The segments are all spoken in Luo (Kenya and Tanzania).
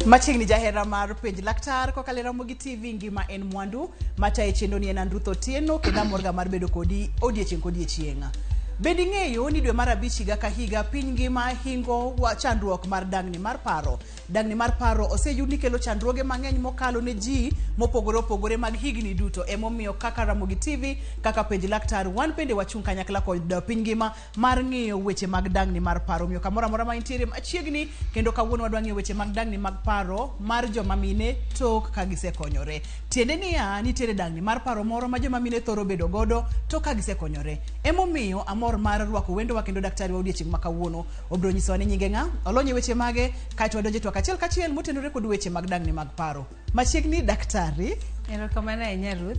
Machiegni jahera mar Penj Laktar kokalo e Ramogi TV ngima en mwandu mataye chenro ni en an Ruth Otieno kendo amorga mar bedo kodi odiechieng' kodiechieng'. Bende ing'eyo ni dwe mar abich higa ka higa piny ngima hingo wa chandruok mar dang'ni mar paro. Dang'ni mar paro oseyud ni kelo chandruoge mang'eny mokalo ne ji mopogore opogore mag higni duto. Emomiyo kaka Ramogi TV, kaka Penj Laktar, wan bende wachung' kanyakla kod piny ngima mar ng'iyo weche mag dang'ni mar paro. Omiyo kamoro amora ma intiere machiegni kendo kawuono wadwa ng'iyo weche mag dang'ni mag paro mar joma mine tok ka gisekonyore. Tiende niya, nitiere dang'ni mar paro moro ma joma mine thoro bedo godo tok ka gisekonyore. Emomiyo amor mar rwako wendowa kendo daktari wa odiechieng' ma kawuono. Obiro nyisowa ni nyinge ng'a, olony e weche mage, kaeto wadonjo e twak achiel kachiel motenore kod weche mag dang'ni mag paro. Machiegni daktari. Erokamano ahinya Ruth.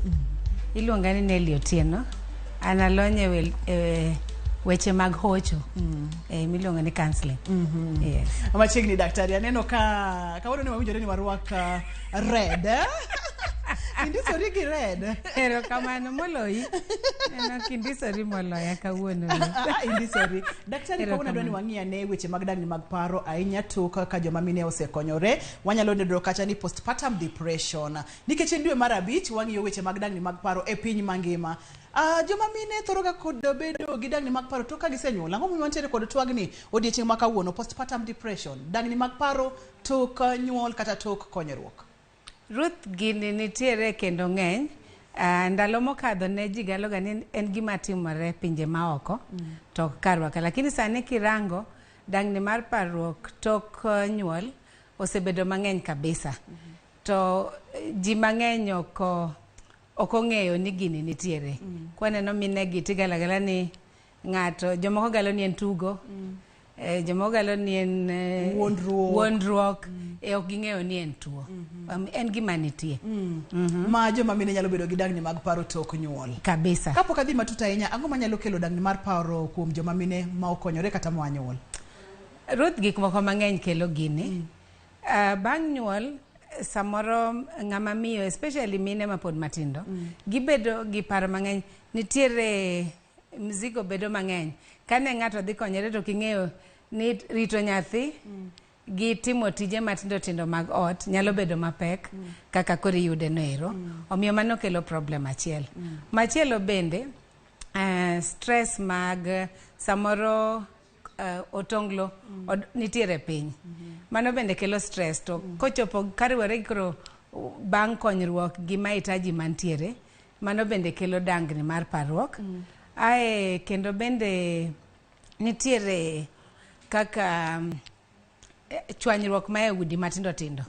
Iluonga ni Nelly Otieno. An alony e e weche mag hocho. Miluongo ni counseling. Yes. Machiegni daktari, aneno ka kawuono ne wawinjore ni warwak red. Eh? Indisori gi red. Erokamano moloyi. Neno kindisori moloya kawuono. Ah, indisori. Daktari, kawuono adwa ni wang'i ane weche mag dang'ni mag paro ahinya tok ka joma mine osekonyore. Wanyalo neno kacha ni postpartum depression. Nikech en dwe mar abich, wang'iyo weche mag dang'ni mag paro e piny mangima. Joma mine thoro ga kod bedo gi dang'ni mag paro tok ka gisenyuol. Ang'o momiyo wantiere kod twagni odiechieng' ma kawuono? Postpartum depression. Dang'ni mag paro tok nyuol kata tok konyruok. Ruth, gini nitiere kendo ng'eny. Ndalo mokadho ne ji galoga ni en gima timore pinje maoko to ok karwa ka. Lakini sani kirango dang'ni mar parruok tok nyuol osebedo mang'eny kabisa. To ji mang'eny ok ong'eyo ni gini nitiere. Kwaneno mine gi tigalagala ni ng'ato, jomoko galo ni en tugo, jomoko galo ni en wuondruok. Wuondruok. Ok ging'eyo ni en tuo. En gima nitie. Ma joma mine nyalo bedo gi dang'ni mag paro tok nyuol. Kabisa. Kapok adhi matut ahinya, ang'o manyalo kelo dang'ni mar paro kuom joma mine ma okonyore kata moa nyuol? Ruth, gik moko mang'eny kelo gini. Bang' nyuol, samoro ng'ama miyo, especially mine mapod matindo, gibedo gi paro mang'eny. Nitiere mzigo bedo mang'eny. Kane ng'ato dhi konyore to king'eyo ni rito nyathi gi timo tije matindo tindo mag ot nyalo bedo mapek kaka koro iyude no ero. Omiyo mano kelo problem achiel. Machielo bende, stress mag samoro otonglo nitiere piny. Mano bende kelo stress to kochopo kariwore gi koro bang' konyruok gi mahitaji mantiere, mano bende kelo dangni mar parruok. Ae kendo bende nitiere kaka chwanyruok ma e udi matindo tindo.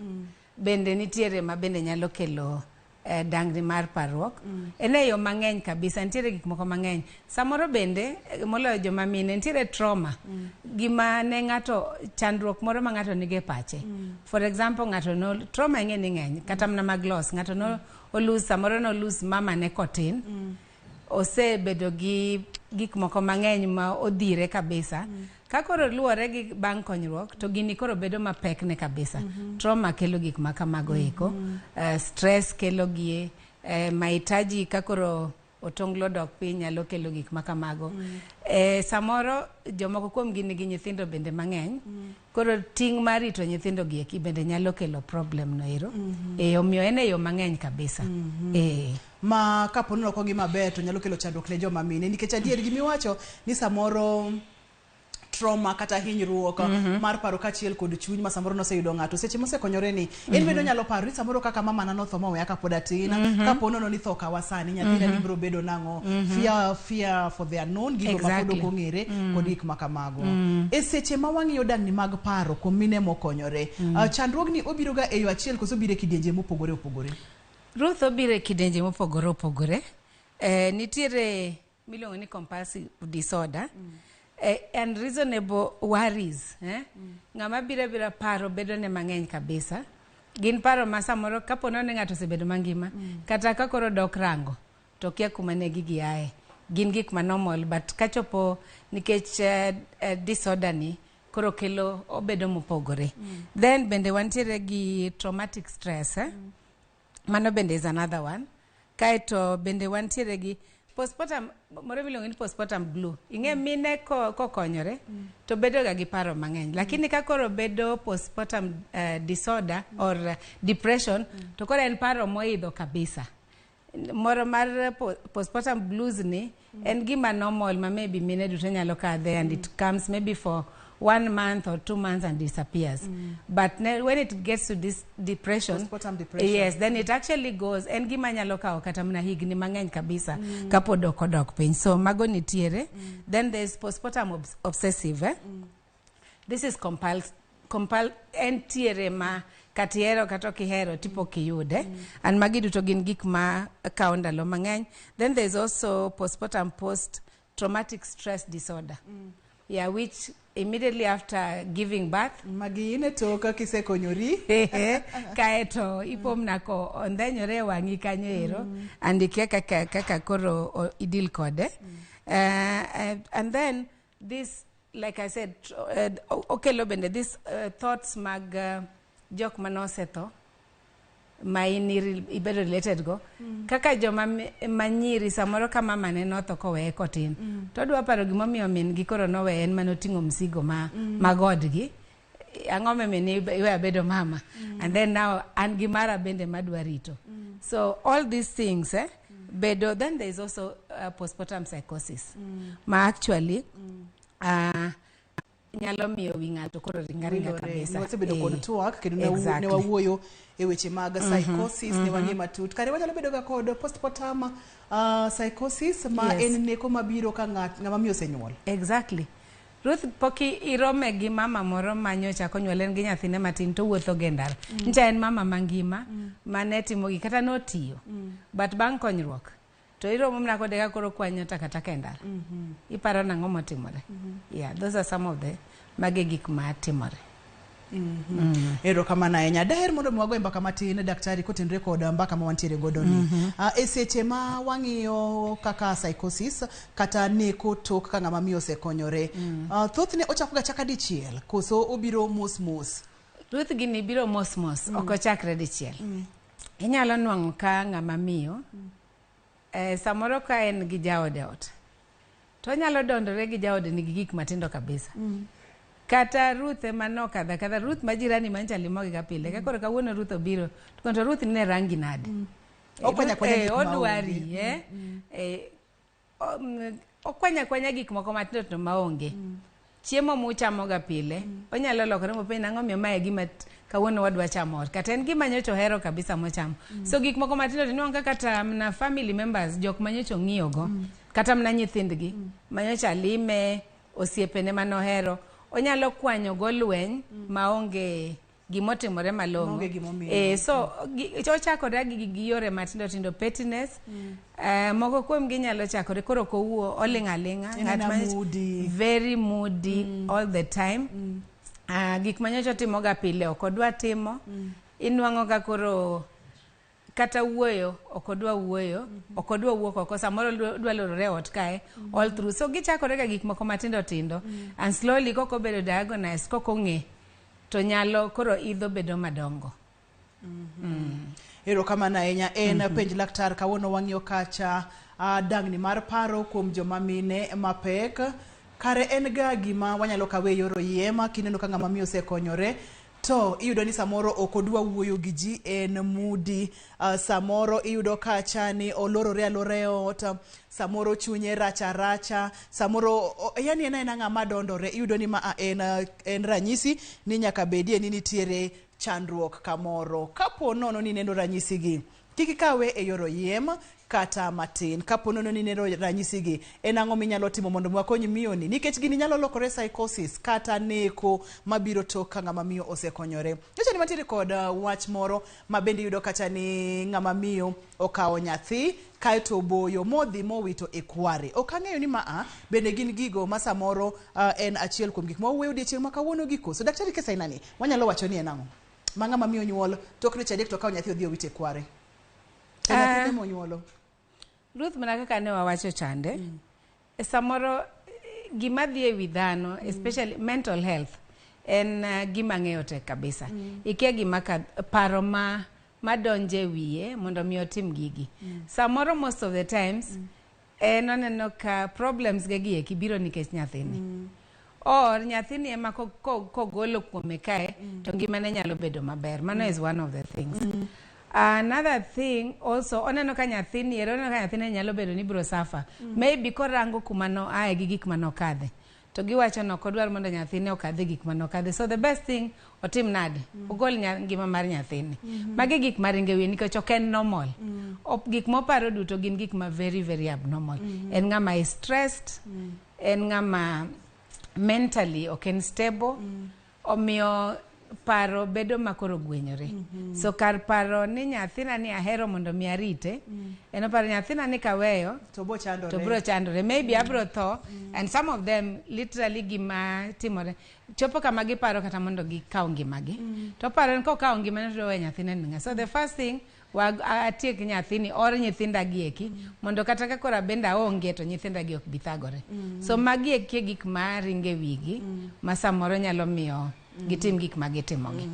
Bende nitiere ma bende nyalo kelo dangni mar parruok. En e yo mang'eny kabisa, nitiere gik moko mang'eny. Samoro bende, moloyo joma mine, nitiere trauma. Gima ne ng'ato, chandruok moro ma ng'ato nigo e pache. For example, ng'ato no, trauma ing'e ni ng'eny, kata mana mag loss. Ng'ato no olose, samoro no lose mama ne kotin. Osebedo gi gik moko mang'eny ma odhire kabisa. Ka koro luwore gi bang' konyruok, to gini koro bedo mapek ne kabisa. Trauma kelo gik ma kamago eko. Stress kelo gi, mahitaji ka koro otonglo dok piny nyalo kelo gik ma kamago. Samoro jomoko kuom gi nigi nyithindo bende mang'eny. Koro ting' mar rito nyithindo gi eki bende nyalo kelo problem no ero. Omiyo en e yo mang'eny kabisa. Ma kapo ni ok ong'i maber to nyalo kelo chandruok ne joma mine. Nikech adier gimiwacho ni samoro trauma kata hinyruok mar paro kaachiel kod chuny ma samoro noseyudo ng'ato seche mosekonyore ni en bende onyalo paro ni samoro kaka mama na notho moweya kapod atin, kapo nono ni tho kawa sani nyathina ni biro bedo nang'o, fear for the unknown, gigo ma pod ok ong'ere kod gik ma kamago. E seche ma wang'iyo dang'ni mag paro kuom mine mokonyore, chandruogni obiro ga e yo achiel koso obiro e kidienje mopogore opogore? Ruth, obiro e kidienje mopogore opogore. Nitiere miluongo ni compulsive disorder. Unreasonable worries. Ng'ama biro biro paro bedo ne mang'eny kabisa. Gin paro ma samoro kapo ni ng'ato osebedo mangima, kata ka koro dok rango, to kia kuma ne gigi aye. Gin gik ma normal, but kachopo nikech disorder ni, koro kelo obedo mopogore. Then bende wantiere gi traumatic stress. Mano bende is another one. Kaeto bende wantiere gi Postpartum moro miluongo ni postpartum blue. Ing'e mine kokonyore to bedo ga gi paro mang'eny. Lakini ka koro bedo postpartum disorder or depression, to koro en paro moidho kabisa. Moro mar postpartum blues ni en gima normal ma maybe mine duto nyalo kadhe, and it comes maybe for 1 month or 2 months and disappears. But when it gets to this depression, Postpartum depression. Yes, then it actually goes, en gima nyalo kawo kata mana higni mang'eny kabisa kapod ok odok piny. So mago nitiere. Then there's postpartum obsessive. Eh? This is compul entiere ma kata ihero kata ok ihero tipok iyude, and magi duto gin gik ma kawo ndalo mang'eny. Then there's also postpartum post traumatic stress disorder, yeah, which immediately after giving birth. Magi in e tok kisekonyori. Kaeto ipomna ko ondhenyore e wang'i kanyo ero and ikia kaka koro ideal kode. And then this, like I said, okelo bende this thoughts mag jok manosetho ma in ibedo related go, kaka joma manyiri samoro ka mama ne notho koweye kotin, to odwa paro gimomiyo min gi koro noweye, en manoting'o msigo ma mag odgi. Ang'o momiyo ni iweya bedo mama, and then now an gi mara bende madwa rito. So all these things, bedo. Then there is also postpartum psychosis ma actually nyalo miyo wi ng'ato koro ringa ringa Winjore. kabisa. Wasebedo kod twak kendo ne wawuoyo e weche mag psychosis, ne wang'e matut. Kare wanyalo bedo ga kod postpartum psychosis ma en neko mabiro ka ng'ama miyo osenyuol. Exactly. Ruth, pok irome gi mama moro ma nyocha konyuol, en gi nyathine matin to wuotho go e ndara. Ncha en mama mangima mane timo gi kata notiyo. But bang' konyruok to iromo mana kode ka koro kwanyo takataka e ndara. Iparo nang'o motimore? Yeah, those are some of the mage gik ma timore. Erokamano ahinya. Daher mondo mi wago mbaka matin, daktari, kotenore kod mbaka ma wantiere godo ni. E seche ma wang'iyo kaka psychosis kata neko tok ka ng'ama miyo osekonyore. Thothne ochako ga chaka dichiel koso obiro mos mos? Ruth, gini biro mos mos, ok ochakre dichiel. Inyalo nwang'o ka ng'ama miyo samoro ka en gi jaode ot to onyalo dondore gi jaode nigi gik matindo kabisa. Kata Ruth ema nokadho akadha, Ruth ma jirani mancha limogi ga pile. Ka koro kawuono Ruth obiro, to Ruth ne rangi nade? Okwanya kwanya gik ma odwari onge. Okwanya kwanya gik moko matindo tindo maonge. Chiemo muchamo ga pile, onyalo lokore mopenj nang'o miyo mae gima kawuono wadwa chamo ot. Kata en gima nyocha ohero kabisa mochamo. So gik moko matindo tindo inwang'o ka kata mana family members, jok manyocha ong'iyo go, kata mana nyithindgi manyocha lime, osiepene manohero, onyalo kwanyo go lweny maonge gimotimore malong'o. Maonge gimomiyo. So ochakore gi yore matindo tindo, pettiness. Moko kuom gi nyalo chakore koro kowuo oling' aling'a. En Ng'at ena moody. Very moody all the time. Gik manyocha otimoga pile ok odwa timo. Inwang'o ka koro kata wuoyo ok odwa wuoyo, ok odwa wuok oko, samoro odwa lorore e ot kae all through. So gichakore ga gik moko matindo tindo, and slowly kok obedo diagnosed, kok ong'e, to nyalo koro idho bedo madongo. Erokamano ahinya. En penj laktar kawuono wang'iyo kacha dangni mar paro kuom joma mine mapek. Kare en ga gima wanyalo kawe e yor oyiem kineno ka ng'ama miyo osekonyore to iyudo ni samoro ok odwa wuoyo gi ji, en moody. Samoro iyudo kacha ni olorore alora e ot, samoro chunye rach aracha, samoro yani en aena ng'ama dondore. Iyudo ni ma en ranyisi ni nyaka bedie ni nitiere chandruok kamoro. Kapo nono ni ineno ranyisigi, kik ikawe e yor oyiem kata matin. Kapo nono ni ineno ranyisigi, en ang'o minyalo timo mondo wakony miyoni? Nikech gini nyalo lokore psychosis kata neko mabiro tok ka ng'ama miyo osekonyore. Nyocha ni mantiere kod wach moro ma bende iyudo kacha ni ng'ama miyo okawo nyathi kaeto oboyo modhi mowito e kware. Ok ang'eyo ni maa bende gin gigo ma samoro en achiel kuom gik ma wawuoyo odiechieng' ma kawuono gi koso. Daktari, kesa inani, wanyalo wacho ni en ang'o? Ma ng'ama miyo nyuol tok dweche 3 to okawo nyathi odhi owito e kware. To nyathine monyuolo. Ruth, mana kaka ne wawacho chande, samoro gima dhi e wi dhano, especially mental health, en gima ng'eyo tek kabisa. Ikia gima ka paro ma madonje wiye mondo mi otim gigi. Samoro most of the times En oneno ka problems ge gi eki biro nikech nyathini. Or nyathini ema kogolo kuome kae to ngimane nyalo bedo maber. Mano is one of the things. Another thing also, oneno ka nyathini ero, oneno ka nyathine nyalo bedo ni biro suffer. Maybe korango kuma no ae gi gik manokadhe. To giwacho ni ok odwar mondo nyathine okadhe gik manokadhe. So the best thing otim nade? Ogol ngima mar nyathini. Magi gik maringe wiye nikech ok en normal. Gik moparo duto gin gik ma very very abnormal. En ng'ama is stressed, en ng'ama mentally ok en stable. Omiyo paro bedo makoro gwenyore. So kar paro ni nyathina ni ahero mondo mi arite, en oparo nyathina ni kaweyo to bo chandore. To bro chandore. Maybe abro tho, and some of them literally gima timore chopo kama giparo kata mondo gikaw ngimagi. To paro ni kokawo ngimane to owe nyathine ni ng'a. So the first thing wa atiek nyathini or nyithinda gi eki mondo kata ka koro abende aonge to nyithinda gi ok bi thagore. So magi eki e gik ma ringe wigi ma samoro nyalo miyo gitim gik ma gitimogi.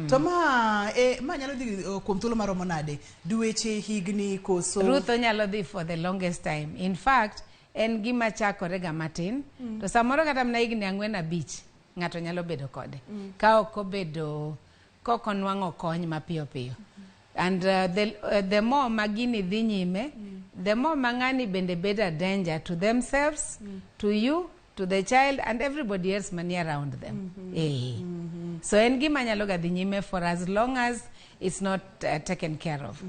To ma ma nyalo dhi kuom thuolo maromo nade? Dweche, higni koso? Ruth, onyalo dhi for the longest time. In fact, en gima chakore ga matin. To samoro kata mana higni 4 5 ng'ato nyalo bedo kode. Ka ok obedo, kok onwang'o kony mapiyo piyo. And the more ma gini dhi nyime, the more ma ng'ani bende bedo a danger to themselves, to you, to the child and everybody else mani around them. So en gima nyalo ga dhi nyime for as long as it's not taken care of.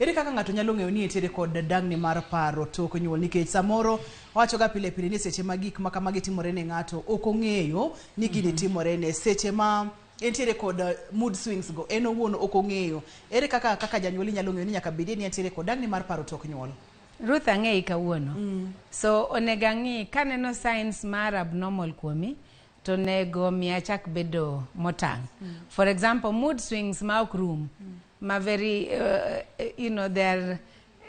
Ere kaka ng'ato nyalo ng'eyo ni entiere kod dang'ni mar paro tok nyuol? Nikech samoro wacho ga pile pile ni seche ma gik ma kamagi timore ne ng'ato, ok ong'eyo ni gini timore ne. Seche ma entiere kod mood swings go, en owuon ok ong'eyo. Ere kaka janyuol inyalo ng'eyo ni nyaka bedie ni entiere kod dang'ni mar paro tok nyuol? Ruth, ang'eyi kawuono. So onego ang'i kaneno signs mar abnormal kuomi to onego mi achak bedo motang'. For example, mood swings ma ok rum, ma very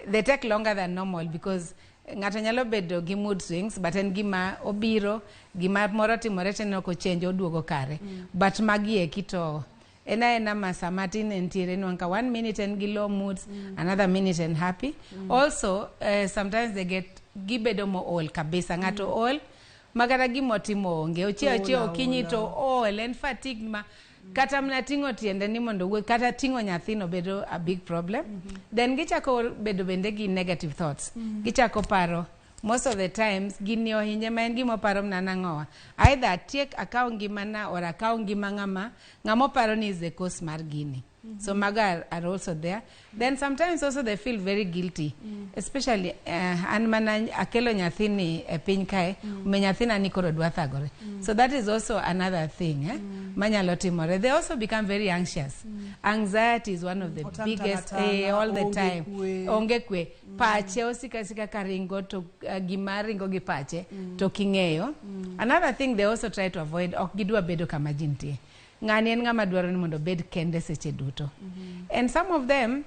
they take longer than normal, because ng'ato nyalo bedo gi mood swings but en gima obiro, gima moro timore to ineno kochange, oduogo kare. But magi eki to en aena ma sama tin entiere, inwang'o ka one minute en gi low moods, another minute en happy. Also sometimes they get gibedo mool kabisa. Ng'ato ol makata gimotimo onge, ochiew achiew Ool okinyi to aola. Ool, en fatigue ma kata mana ting'o tiende ni mondo owuoth, kata ting'o nyathino bedo a big problem. Then gichako bedo bende gi negative thoughts. Gichako paro most of the times gini ohinye ma en gima oparo mana nang'owa, either atiek akaw ngimana or akaw ngima ng'ama oparo ni is the cause mar gini. So mago are also there. Then sometimes also they feel very guilty, especially an mana akelo nyathini e piny kae, omiyo nyathina ni koro dwa thagore. So that is also another thing manyalo timore. They also become very anxious. Anxiety is one of the Otang' biggest tana tana, all the onge time. kwe. Onge kwe. Pache osika sika karingo to gima ringo gi pache to king'eyo. Another thing they also try to avoid, ok gidwa bedo kama ji nitie. Ng'ani en ng'ama dwaro ni mondo obed kende seche duto. And some of them,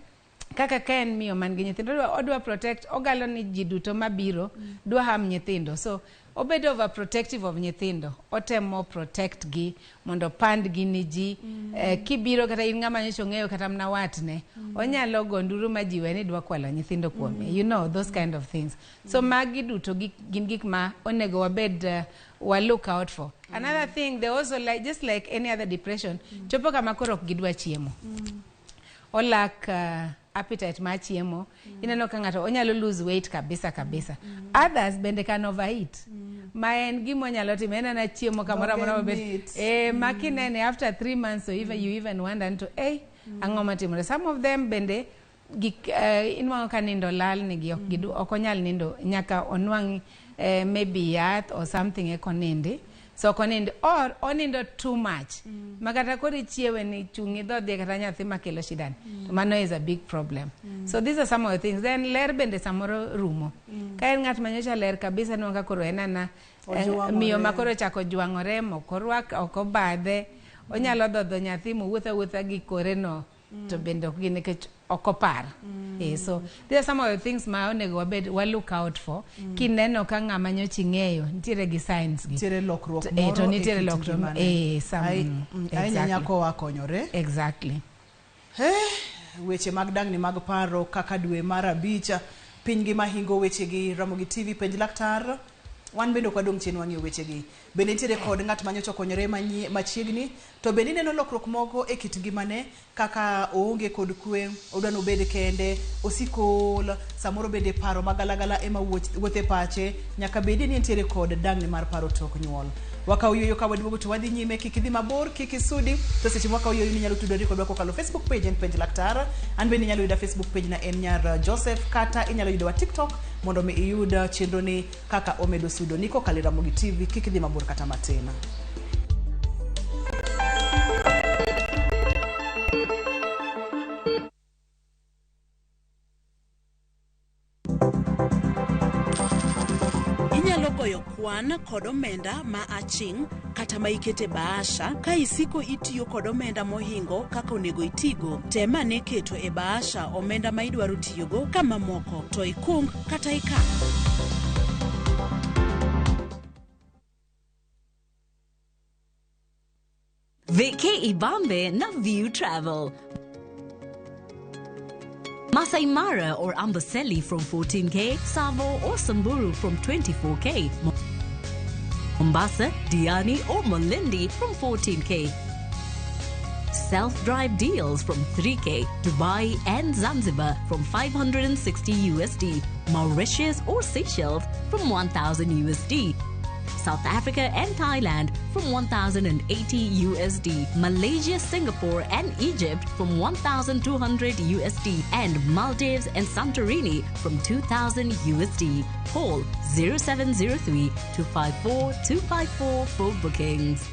kaka ka en miyo man gi nyithindo, odwa protect, ogalo ni ji duto mabiro dwa ham nyithindo. So obedo overprotective of nyithindo, otemo protect gi mondo pand gi ni ji. Kibiro kata in ng'ama nyocha ong'eyo kata mana watne, onyalo go nduru ma ji we ni dwa kwalo nyithindo kuome. Those kind of things. So magi duto gin gik ma onego wabed wa look out for. Another thing, they also like, just like any other depression, chopo kama koro ok gidwa chiemo. Olak appetite mar chiemo. Ineno ka ng'ato onyalo lose weight kabisa kabisa. Others bende can overeat. Ma en gima onyalo timo, en ana chiemo kamoro amora Dhoge maber. mit. Ma kinene after 3 months, so even you even wonder to, ang'o matimore. Some of them bende gik inwang'o ka nindo lal nigi, ok gidu, ok onyal nindo nyaka onwang' maybe yath or something eka onindi. So ok onindi or onindo too much. Ma kata koro ichiewe ni chung' idhodhie kata nyathi makelo shida ni. To mano is a big problem. So these are some of the things. Then ler bende samoro rumo. Ka en ng'at manyocha ler kabisa, inwang'o ka koro en ana Ojwang'ore. miyo ma koro ochako jwang'ore, mok orwak, ok obadhe. Onyalo dhodho nyathi mowuotho awuotha gi kore no. To bende ok gin nikech ok opar. So these are some of the things ma onego wabed wa look out for. Kineno ka ng'ama nyocha ing'eyo nitiere gi signs gi. Nitiere lokruok To moro e nitiere kit lokruok ngimane. Ahinya nyako wakonyore. Exactly. Weche mag dang'ni mag paro kaka dwe mar 5 Piny ngima hingo wechegi, Ramogi TV penj laktar, wan bende ok wadong' chien wang'iyo wechegi. Bende nitiere kod ng'at manyocha okonyore machiegni, to bende ineno lokruok moko e kit ngimane kaka oonge kod kwe, odwa ni obed kende, osiko ool, samoro bende paro magalagala ema wuotho e pache, nyaka bedi ni entiere kod dang'ni mar paro tok nyuol. Wakawo yueyo ka waduogo to wadhi nyime, kik idhi mabor, kik isudi, to seche mwakawo yueyo ni inyalo tudori kodwa kokalo Facebook page en Penj Laktar, an bende inyalo yuda Facebook page na en Nyar Joseph, kata inyalo yudowa TikTok mondo mi iyud chenro ni kaka omedo sudo ni kokalo e Ramogi TV, kik idhi mabor kata matin. Inyalo goyo kwan kod omenda ma aching' kata ma ikete bahasha ka isiko itiyo kod omenda mohingo kaka onego itigo. Tem ane keto e bahasha omenda ma idwaro tiyogo ka mamoko to ikung kata ikan. Vacay Ibambe na View Travel. Masai Mara or Amboseli from 14K, Savo or Samburu from 24K, Mombasa, Diani or Malindi from 14K. Self-drive deals from 3K, Dubai and Zanzibar from 560 USD, Mauritius or Seychelles from 1000 USD. South Africa and Thailand from 1080 USD, Malaysia, Singapore and Egypt from 1200 USD, and Maldives and Santorini from 2000 USD. Call 0703 254 254 for bookings.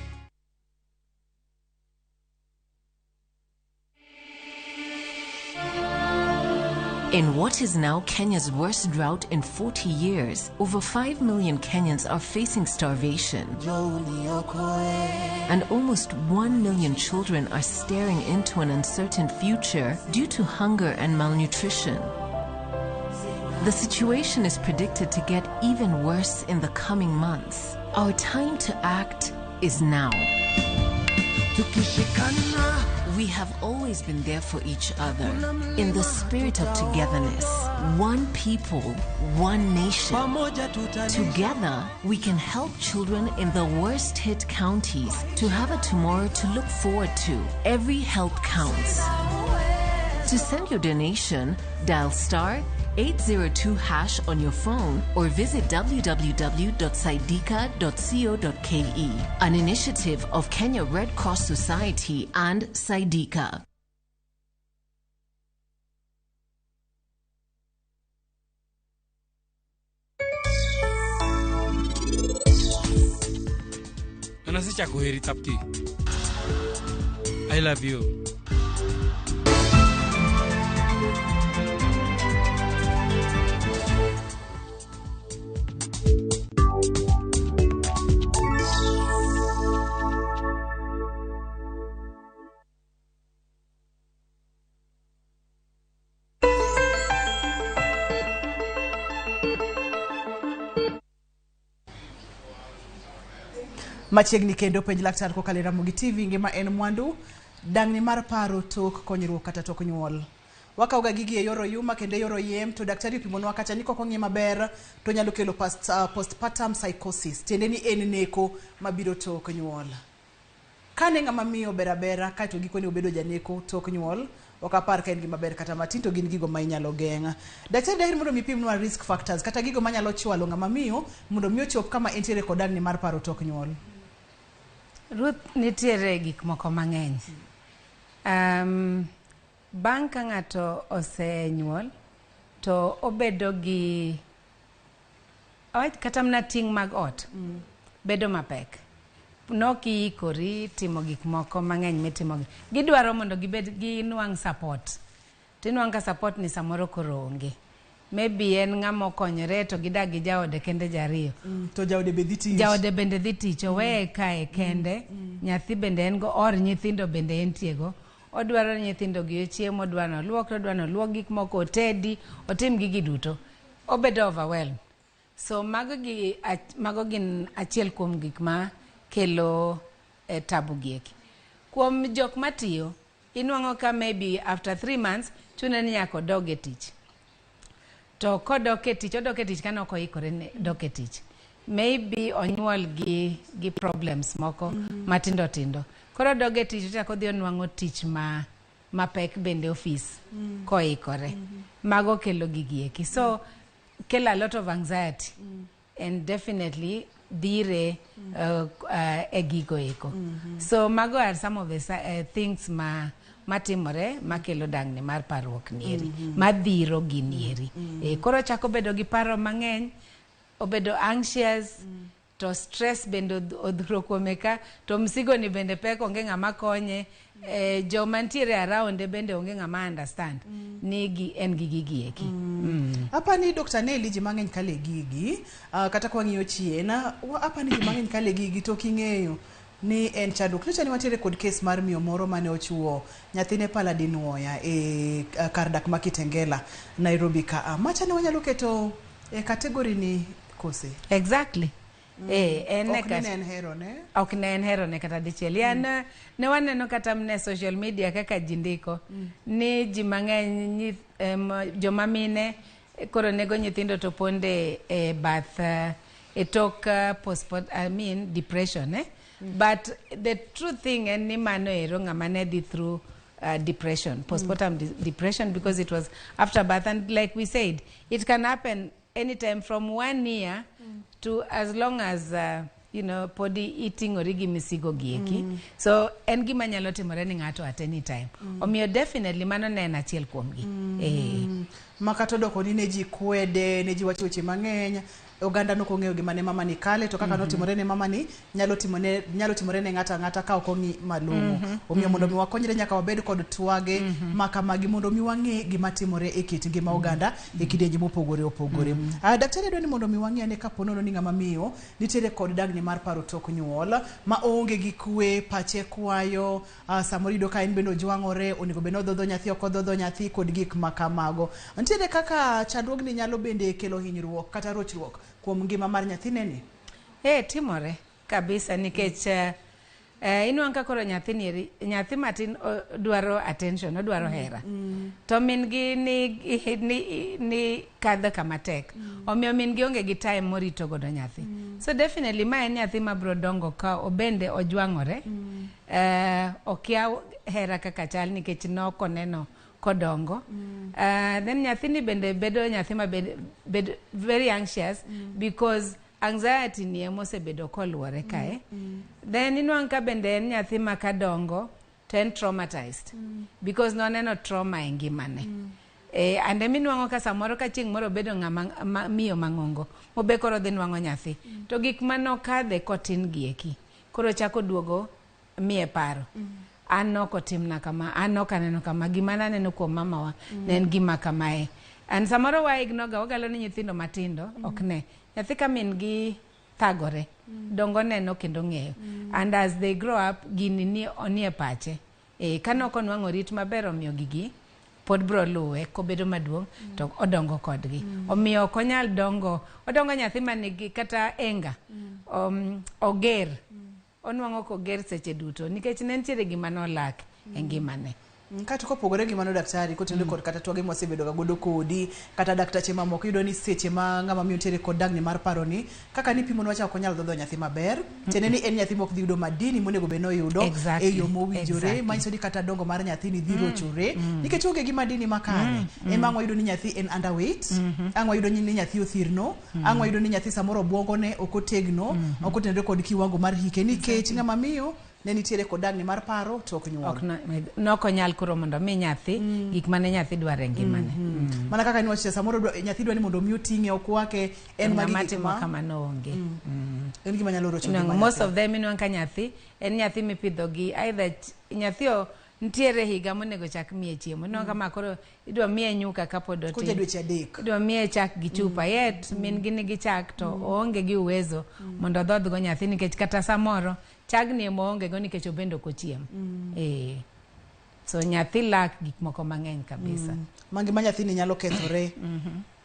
In what is now Kenya's worst drought in 40 years, over 5 million Kenyans are facing starvation. And almost 1 million children are staring into an uncertain future due to hunger and malnutrition. The situation is predicted to get even worse in the coming months. Our time to act is now. We have always been there for each other in the spirit of togetherness. One people, one nation. Together, we can help children in the worst hit counties to have a tomorrow to look forward to. Every help counts. To send your donation, dial star 802 hash on your phone or visit www.saidika.co.ke. An initiative of Kenya Red Cross Society and Saidika. An asechako heri Tapti. I love you. Machiegni kendo penj laktar kokalo e Ramogi TV, ngima en mwandu, dang'ni mar paro tok konyruok kata tok nyuol. Wakawo ga gigi e yor oyuma kendo e yor oyiem, to daktari opimonwa kacha ni kok ong'i maber to nyalo kelo postpartum psychosis, tiende ni en neko mabiro tok nyuol. Kane ng'ama miyo ber abera kaeto gikone obedo janeko tok nyuol, ok apar ka en gima ber kata matin, to gin gigo ma inyalo geng'. Daktari daher mondo mi pimnwa risk factors kata gigo manyalo chwalo ng'ama miyo mondo mi ochop kama entiere kod dang'ni mar paro tok nyuol. Ruth, nitiere gik moko mang'eny. Bang' ka ng'ato osenyuol to obedo gi kata mana ting' mag ot bedo mapek. Nok iikori timo gik moko mang'eny mitimogi. Gidwaro mondo gibed ginwang' support. To inwang' ka support ni samoro koro onge. Maybe en ng'ama okonyore to gidak gi jaode kende jariyo. To jaode be dhi tich. Jaode bende dhi tich, oweye kae kende. Nyathi bende en go, or nyithindo bende entie go. Odwaro ni nyithindo gi ochiem, odwaro ni oluokre, odwaro ni oluok gik moko, otedi, otim gigi duto. Obedo overwhelmed. So mago gin achiel kuom gik ma kelo tabu gi eki. Kuom jok matiyo, inwang'o ka maybe after 3 months, chune ni nyaka odog e tich. To kodok e tich, odok e tich kane ok oikore ne dok e tich. Maybe onyuol gi problems moko matindo tindo. Koro odok e tich, ochako odhi onwang'o tich ma mapek bende ofis koikore. Mago kelo gigi eki. So kelo a lot of anxiety and definitely dhire e gigo eko. So mago are some of the things ma matimore makelo dangni mar parruok nieri, madhiro ginieri. Koro chako bedo gi paro mang'eny, obedo anxious, to stress bende odhuro kuome ka, to msigo ni bende pek, onge ng'ama konye, joma ntiere around bende onge ng'ama understand ni gi, en gi gigi eki. Apani Dr. Nelly ji mang'eny kale gigi, kata ka wang'iyo chien, apani ji mang'eny kale gigi to ok ing'eyo ni en chandruok. Nyocha ne wantiere kod kes mar miyo moro mane ochuo nyathine pala dinuoya e kar dak ma Kitengela, Nairobi ka. Macha ne wanyalo keto e category ni kose? Exactly. En Ok ni ne en hero ne? Ok ne en hero ne kata dichiel. Yan ne waneno kata mne social media kaka ji ndiko ni ji mang'eny joma mine koro nego nyithindo to ponde e bath e tok postpart, I mean depression, eh? But the true thing en ni mano ero ng'ama ne dhi through depression, postpartum depression, because it was after birth, and like we said, it can happen anytime from 1 year to as long as podi iting'ori gi misigo gieki. So en gima nyalo timore ni ng'ato at any time. Omiyo definitely mano ne en achiel kuomgi. Ma kata odoko ni ne ji kwede, ne ji wacho weche mang'eny, oganda nok ong'eyo gima ne mama ni kale, to kaka notimore ne mama ni, nyalo timore ne ng'ato ang'ata ka ok ong'i malong'o. Omiyo mondo mi wakonyre nyaka wabed kod twage ma kamagi mondo mi wang'e gima timore e kit ngima oganda e kidienje mopogore opogore. Daktari adwa ni mondo mi wang'e ane kapo nono ni ng'ama miyo nitiere kod dagni mar paro tok nyuol ma oonge gi kwe, pache kwayo, samoro iyudo ka en bende ojwang'ore, onego bed ni odhodho nyathi, ok odhodho nyathi kod gik ma kamago. Nitiere kaka chandruogni nyalo bende kelo hinyruok kata rochruok kuom ngima mar nyathineni? Timore kabisa nikech inwang'o ka koro nyathini eri, nyathi matin dwaro attention, odwaro hera. To min gi ni kadho kama tek. Omiyo min gi onge gi time morito godo nyathi. So definitely ma en nyathi mabiro dongo ka obende ojwang'ore. Okia hera kaka chal nikech nok oneno kodongo. Then nyathini bende bedo nyathi ma bed very anxious because anxiety ni ema osebedo koluore kae. Then inwang'o ka bende en nyathi ma kadongo to en traumatized because noneno trauma e ngimane. And eminwang'o ka samoro ka chieng' moro obedo ng'ama miyo mang'ongo mobe koro dhi nwang'o nyathi. To gik manokadhe kotin gi eki koro chako duogo miye paro. An nok otimna kama, an nok aneno kama, gima naneno kuom mamawa ne en gima kamae. And samoro wa ignore ga, wagalo ni nyithindo matindo ok ne. Nyathi ka min gi thagore, dongo neno kendo ng'eyo. And as they grow up, gini ni onie pache. Ka nok onwang'o rit maber omiyo gigi pod bro luwe kobedo maduong' to odongo kodgi. Omiyo ok onyal dongo, odongo nyathi manigi kata enga, oger. Onwang'o koger seche duto nikech ne nitiere gima nolak e ngimane. Kata kopogore gi mano daktari, kotenore kod kata twage mwasebedo ga godo kodi, kata daktache mamoko, iyudo ni seche ma ng'ama miyo nitiere kod dagni mar paro ni, kaka nipimonwa cha ok onyal dhodho nyathi maber, tiende ni en nyathi mok dhi yudo madini monego bed ni oyudo e yo mowinjore, manyiso ni kata dongo mar nyathini dhi rochore, nikech onge gi madini makare. Ema ang' wayudo ni nyathi en underweight, ang' wayudo ni nyathi othirno, ang' wayudo ni nyathi samoro obwongone ok otegno, ok otenore kod kiwango mar hike, nikech ng'ama miyo ne nitiere kod dagni mar paro tok nyuol. Ok nok onyal koro mondo mi nyathi gik mane nyathi dwaro e ngimane. Mana kaka niwacho samoro nyathi dwa ni mondo mi oting'e okwake, en magi Ng'ama gik timo ma kamano onge. En gima nyalo rocho Inwang'o ngima most nyathi. of them inwang'o ka nyathi en nyathi mipidho gi either nyathi o nitiere higa monego chak miye chiemo. Inwang'o kama koro idwa miye nyuka kapod otin. Koja dweche 3. Idwa miye chak gi chupa. Yet min gi nigi chak to oonge gi uwezo mondo odhodh go nyathi nikech kata samoro chagni ema oonge go nikech obende ok ochiem. So nyathi lak gik moko mang'eny kabisa. Mangima nyathini nyalo kethore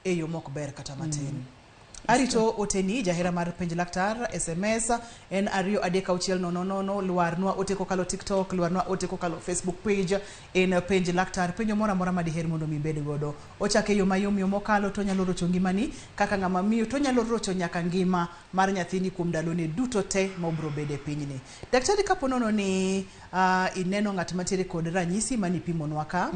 e yo mok ber kata matin. Arito oteni jahera mar penj laktar SMS en 23600. Lwarnwa ote kokalo TikTok, lwarnwa ote kokalo Facebook page en penj laktar. Penjo moro amora madiher mondo mi ibed godo. Ochake yo mayom yo mokalo to onyalo rocho ngimani kaka ng'ama miyo, to onyalo rocho nyaka ngima mar nyathini kuom ndalone duto te ma obiro bedo e pinyni. Daktari, kapo nono ni ineno ng'at mantiere kod ranyisi manipimonwa ka,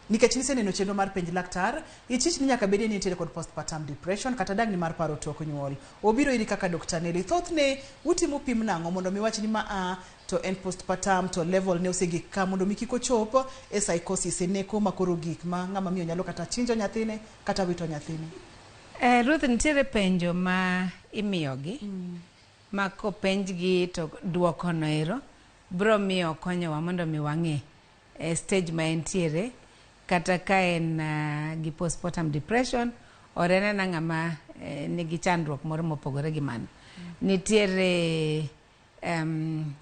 nikech niseneno chenro mar penj laktar, ichich ni nyaka bedie ni nitiere kod postpartum depression kata dagni mar paro tok nyuol. Obiro iri kaka Dr. Nelly. Thothne utimo pim nang'o mondo mi wach ni ma a to en postpartum to level ne osegik ka mondo mi kik ochop e psychosis e neko ma koro gik ma ng'ama miyo nyalo kata chinjo nyathine kata wito nyathine? Ruth, nitiere penjo ma imiyogi ma kopenjgi to duoko no ero biro miyo konyowa mondo mi wang'e e stage ma entiere, kata ka en gi postpartum depression or en ena ng'ama nigi chandruok moro mopogore gi mano. Nitiere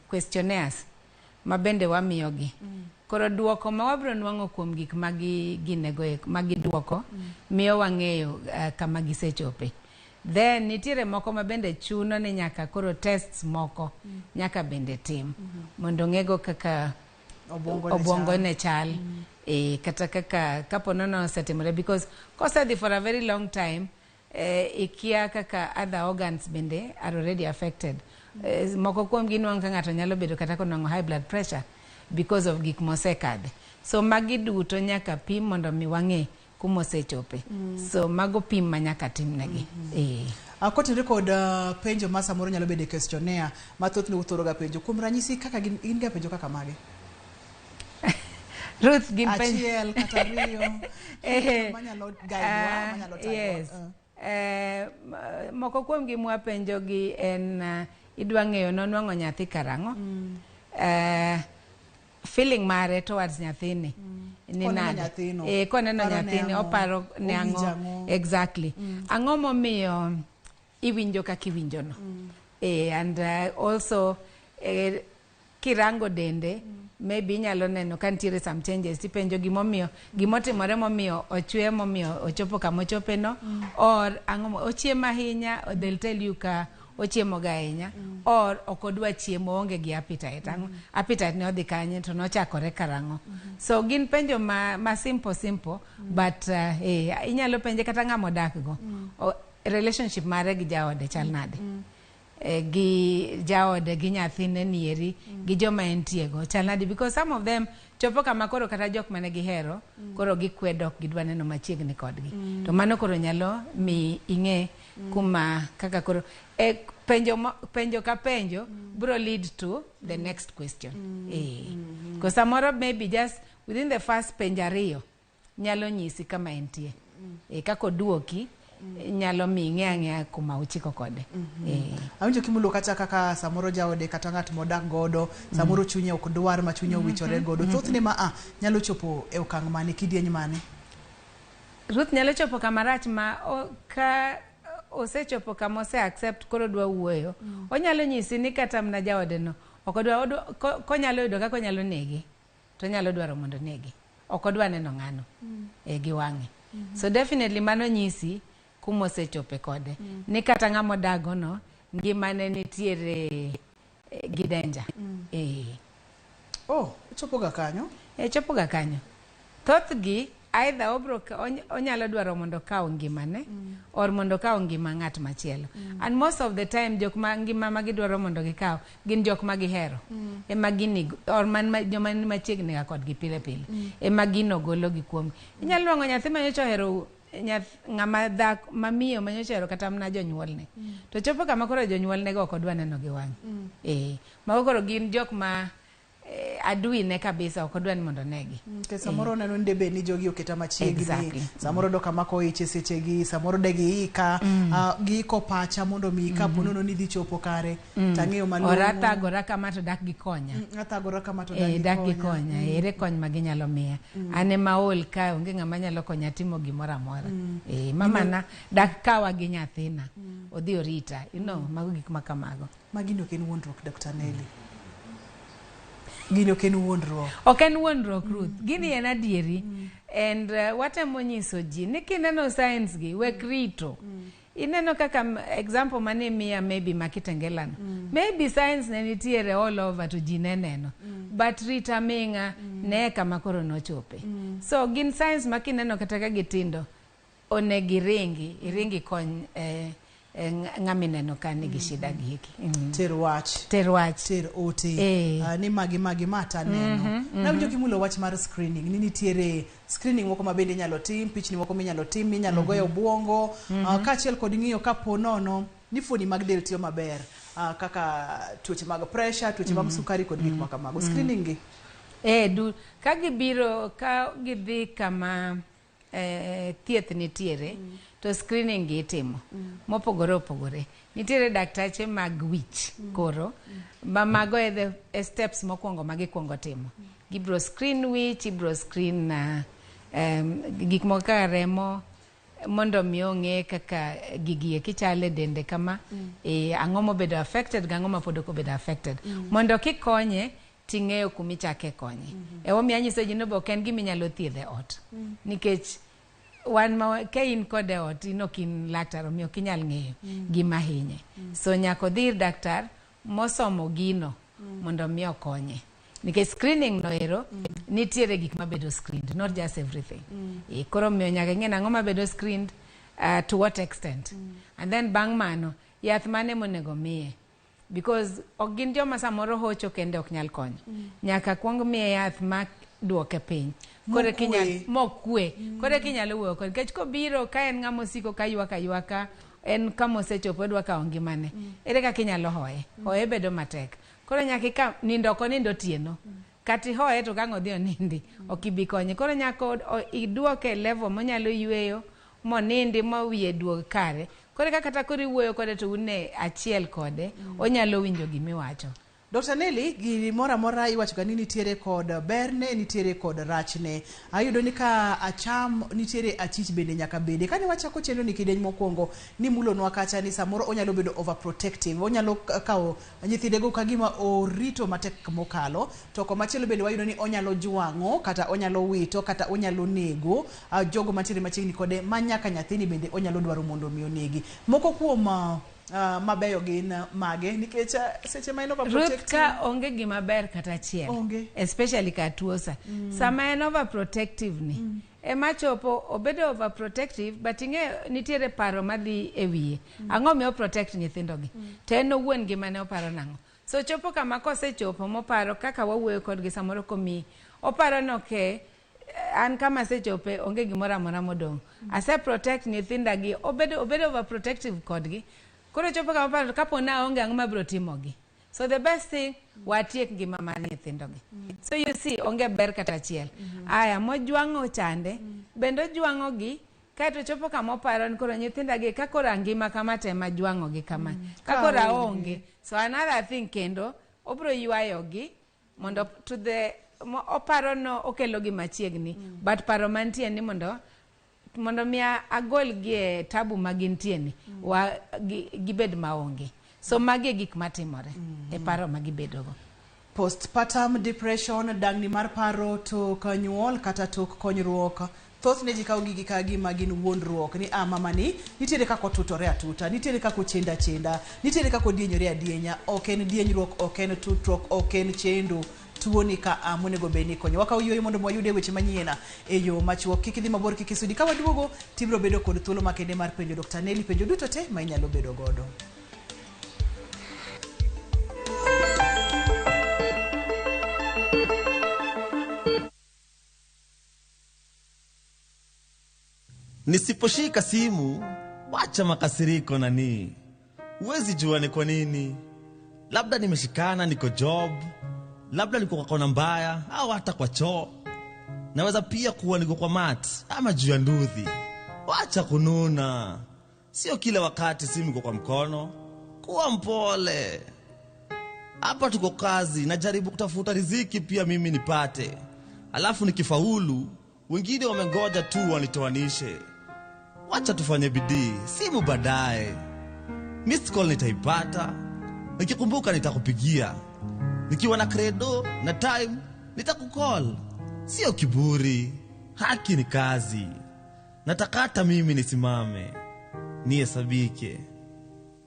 questionnaires ma bende wamiyogi. Koro duoko ma wabiro nwang'o kuom gik ma ginego ma giduoko miyo wang'eyo kama gisechope. Then nitiere moko ma bende chuno ni nyaka koro tests moko nyaka bende tim mondo ng'ego kaka obwongo ne obwongo chal. Ne chal kata kaka kapo nono osetimore, because kosedhi for a very long time, ikia kaka other organs bende are already affected. Moko kuom gi nwang'o ka ng'ato nyalo bedo kata konwang'o high blood pressure because of gik mosekadhe. So magi duto nyaka pim mondo mi wang'e kumosechope. So mago pim ma nyaka timnegi. Kotenore kod penjo ma samoro nyalo bedo e questionnaire ma thothne uthoro ga penjo, kuom ranyisi kaka gin ga penjo kaka mage? Ruth, gin penjo achiel kata ariyo manyalo guide wa, manyalo tayowa. Yes. Moko kuom gi mwapenjo gi en idwa ng'eyo nonwang'o nyathi karang'o, feeling mare towards nyathini ni Koneno nade. Nyathino, Koneno oparo ne nyathini ang'o? Oparo ne Owinjo ang'o? Ang'o? Exactly, ang'o momiyo iwinjo kaka iwinjo no. And also kirango dende, maybe inyalo neno ka nitiere some changes, tipenjo gimomiyo gimotimore momiyo ochwe, momiyo ochopo kama ochope no, or ang'o ochiemo ahinya, or they'll tell you ka ochiemo ga ahinya, or ok odwa chiemo, oonge gi appetite, ang'o appetite ne odhi kanye, to nochakore karang'o. So gin penjo ma simple simple, but inyalo penje kata ng'ama odak go. Relationship mare gi jaode chal nade, gi jaode gi nyathine nieri, gi joma entiego chal nade, because some of them chopo kama koro kata jok mane gihero koro gikwedo, ok gidwa neno machiegni kodgi. To mano koro nyalo mi ing'e kuma kaka koro penjo, penjo ka penjo bro lead to the next question. Ko samoro maybe just within the first penjo ariyo nyalo nyisi kama entie. Kaka oduoki nyalo mi ing'e ang'eya kuma uchiko kode. Awinjo kimulo kata kaka samoro jaode kata ng'at modak godo samoro chunye ok dwar, ma chunye owichore godo. Thothne ma a nyalo chopo e okang' mane, kidieny mane? Ruth, nyalo chopo kama rach ma ka osechopo kama ose accept koro dwa wuoyo, onyalo nyisi ni kata mana jaode no ok odwa, konyalo yudo kaka onyalo nege to onyalo dwaro mondo onege, ok odwa neno ng'ano gi wang'e. So definitely mano nyisi kuma osechope kode, ni kata ng'ama odago no ngimane nitiere gi danger. Oh, ochopo ga kanyo? E, chopo ga kanyo. Thothgi either obro onyalo dwaro mondo okaw ngimane or mondo okaw ngima ng'at machielo. And most of the time jok ma ngima ma gidwaro mondo gikaw gin jok ma gihero ema gini, or man ma, joma ni machiegni ga kodgi pile pile ema gino gologi kuom. Inyalo nwang'o nyathi ma nyocha ohero ng'ama dhako mamiyo ma nyocha ohero kata mana jonyuolne, to chopo kama koro jonyuolne go ok odwa neno gi wang'e. Mago koro gin jok ma adui ne kabisa, ok odwa ni mondo onegi. Nikech samoro oneno ni debed ni jogi oketa machiegni. Samoro dok amako ich e sechegi, samoro de giika, giiko pacha mondo mi kapo nono ni dhi chopo kare tang'eyo malong'o. Ora thagora kama to dak gikonya. Athagora kama to dak gikonya. Ere kony ma ginyalo miya? An ema aol ka, onge ng'ama nyalo konya timo gimoro amora. Mamana dak kawa gi nyathina odhi orita, mago gik ma kamago. Ma gini ok en wuondruok, Dr. Nelly? Gini ok en wuondruok? Ok en wuondruok, Ruth. Gini en adieri. And watemo nyiso ji ni kineno signs gi, wek rito. Ineno kaka example mane miya maybe makitengelano. Maybe signs ne nitiere all over to ji ne neno. But rita ming'a ne kama koro nochope. So gin signs ma kineno kata ka gitindo onego iringi, iringi kony ng'ama ineno ka nigi shida gieki. Ter wach. Ter wach. Ter ote. Ni magi magi mata neno. Nawinjo kimulo wach mar screening. Ni nitiere screening moko ma bende inyalo tim, pichni moko minyalo tim, minyalo goyo obwongo, kaachiel kod ng'iyo kapo nono ni fuoni mag del tiyo maber, kaka tuoche mag pressure, tuoche mag sukari kod gik ma kamago. Screening gi. Ka gibiro, ka gidhi kama thieth nitiere, to screening gi itimo mopogore opogore. Nitiere daktache mag wich koro, ma mago e the steps mokwongo ma gikwongo timo. Gibro screen wich, ibro screen gik moko kaka remo, mondo mi ong'e kaka gigi eki chalo e dende kama, ang'o mobedo affected gi ang'o ma pod ok obedo affected. Mondo kikonye, ting'eyo kumichake konye. Emomiyo anyiso ji ni be ok en gima inyalo thiedho e ot. Nikech wan ma ka in kode e ot, in ok in laktar, omiyo ok inyal ng'eyo gima hinye. So nyaka odhi ir daktar mosomo gino mondo mi okonye. Nikech screening no ero, nitiere gik mabedo screened, not just everything. Koro omiyo nyaka ing'e ni ang'o mabedo screened, to what extent. And then bang' mano, yath mane monego miye. Because ok gin joma samoro hocho kende ok nyal konyo. Nyaka kuong miye yath ma duoke piny. Koro eka inyal- Mokwe. mokwe. Koro eka inyalo wuoyo kode. Nikech kobiro ka en ng'ama osiko ka ywak aywaka, en kama osechopo odwa kawo ngimane. Ere kaka inyalo hoye? Hoye bedo matek. Koro nyaka ikaw, nindo ok onind otieno. Kata ihoye to kang' odhi onindi, ok ibi konye. Koro nyaka iduoke e level monyalo yweyo, monindi, ma wiye duog kare. Koro eka kata koro iwuoyo kode to un e achiel kode, onyalo winjo gimiwacho. Dr. Nelly, gimoro amora iwacho ga ni nitiere kod berne, nitiere kod rachne. Ayudo ni ka acham nitiere achich bende nyaka bede. Kane wachako chenro ni kidieny mokwongo, nimulonwa kacha ni samoro onyalo bedo overprotective, onyalo kawo nyithindego ka gima orito matek mokalo. To komachielo bende wayudo ni onyalo jwang'o, kata onyalo wito, kata onyalo nego, jogo mantiere machiegni kode, ma nyaka nyathini bende onyalo dwaro mondo mi onegi. Moko kuom mabeyo gin mage nikech seche ma en Ruth, overprotective ka onge gima ber kata achiel. Onge. Especially ka tuo sa. Sama en overprotective ni, ema chopo obedo overprotective, but ing'e nitiere paro madhi e wiye. Ang'o miyo protect nyithindo gi? To en owuon gima ne oparo nang'o? So chopo kama kosechopo moparo kaka wawuoyo kodgi samoro komiyi. Oparo ni okay, an kama asechope onge gimoro amora modong'. Ase protect nyithinda gi, obedo overprotective kodgi. Koro chopo kama oparo kapo ni aonge ang'o mabiro timogi. So the best thing, watiek ngima mar nyithindogi. So you see, onge ber kata achiel. Aya, mojwang'o chande, bende ojwang'ogi, kaeto chopo kama oparo ni koro nyithindagi ka koro angima kama to ema jwang'ogi kama. Ka koro aonge. So another thing kendo, obiro ywayogi mondo to the oparo no okelogi machiegni, but paro mantie ni mondo mi agolgi e tabu ma gintie ni, gibed maonge. So magi e gik matimore e paro ma gibedogo. Postpartum depression, dangni mar paro tok nyuol kata tok konyruok. Thothne ji kawo gigi ka gima gin wuondruok ni mama ni nitiere kaka otutore atuta, nitiere kaka ochendo achenda, nitiere kaka odienyore adienya. Ok en dienyruok, ok en tutruok, ok en chendo. Tuo ni ka monego bed ni konyo. Wakawo yueyo mondo wayude weche manyien e yo machuok. Kik idhi mabor, kik isudi. Ka waduogo, tibiro bedo kod thuolo makende mar penjo Dr. Nelly penjo duto te ma inyalo bedo godo. Nisiposhika simu, wacha makasiriko nani. Huwezi jua ni kwa nini. Labda nimeshikana niko job, labda niko kwa kona mbaya au hata kwa choo. Naweza pia kuwa niko kwa mat ama juu ya nduthi. Wacha kununa. Sio kila wakati simu iko kwa mkono. Kuwa mpole. Hapa tuko kazi, najaribu kutafuta riziki pia mimi nipate. Alafu nikifaulu, wengine wamengoja tu wanitoanishe. Wacha tufanye bidii, simu baadaye. Missed call nitaipata, nikikumbuka nitakupigia. Nikiwa na credo na time nitakukall. Sio kiburi, haki ni kazi. Nataka hata mimi nisimame. Nihesabike.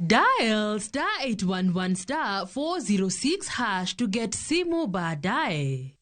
Dial star 811 star 406 hash to get simu baadaye.